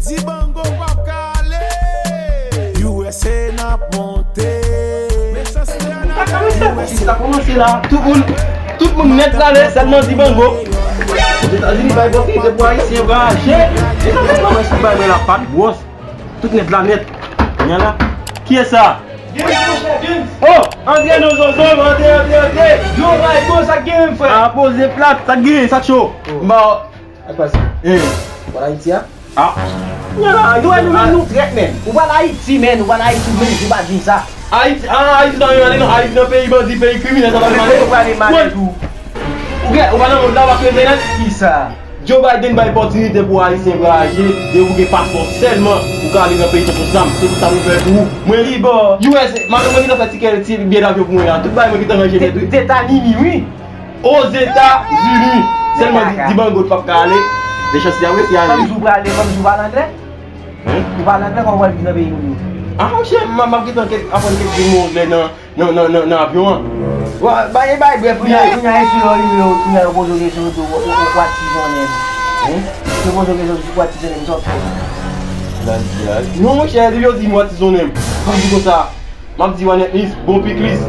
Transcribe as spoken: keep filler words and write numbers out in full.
Dibango p ap ka ale. U S A n ap monte. Mechanste an ap Sa kòmanse la. Tout moun, tout moun nèt la lè sèlman Dibango. Ozetazini bay pòpilite pou Ayisyen vwayaje. E sa fè kòmanse bay mwen la pat gwòs. Tout nèt la nèt. Nyan la. Kiyès sa? Oh, antre non zozo, antre, antre, antre. Yo, bay, bon, sa k gen menm, frè? A poze plat, sa k gen, sa k cho? Bon, Ak pase. Eh. Ou al Ayiti a? Ah. Nyan la, nou wè nou menm nou trèt menm. Ou pral Ayiti menm, ou pral Ayiti menm, ou pa di m sa. Ayiti, ah, Ayiti nan ale non, Ayiti nan peyi bandi, peyi kriminèl, sa pa vin ale. Ou prale malè tou. Ou gen, ou pa nan mond la, ou pa sou entènèt? Kisa? Joe Biden bay opòtinite pou Ayisyen vwayaje, depi ou gen paspò sèlman, ou ka ale nan peyi tankou sa, se pou sa nou fè pou ou. Mwen, Liban. U S A, mwen gentan fè tikè, ti biyè davyon pou mwen la. Tout bagay mwen gentan ranje nèt, wi. Teta nini, wi. Ozetazini. Sèlman di, di Bango p ap ka ale. Mechanste a wi, si ale. Fanm jou prale, fanm jou pale anglè? Ou pale anglè, kòman w pral viv nan peyi moun yo? Ah, monchè, m ap gentan kèk, aprann kèk grenn mo anglè nan, nan, nan, nan, nan avyon an. Wa, bay, bay, brèf, kounya, kounya, e sou yo, yo, kounya, yo poze w kesyon, yo di w, w, w, w atizonnen m. Yo poze w kesyon, w atizonnen m, sa w ap fè? Non, monchè, depi yo di m w atizonnen m, m ap di konsa, m ap di w anètlis, bon piklis.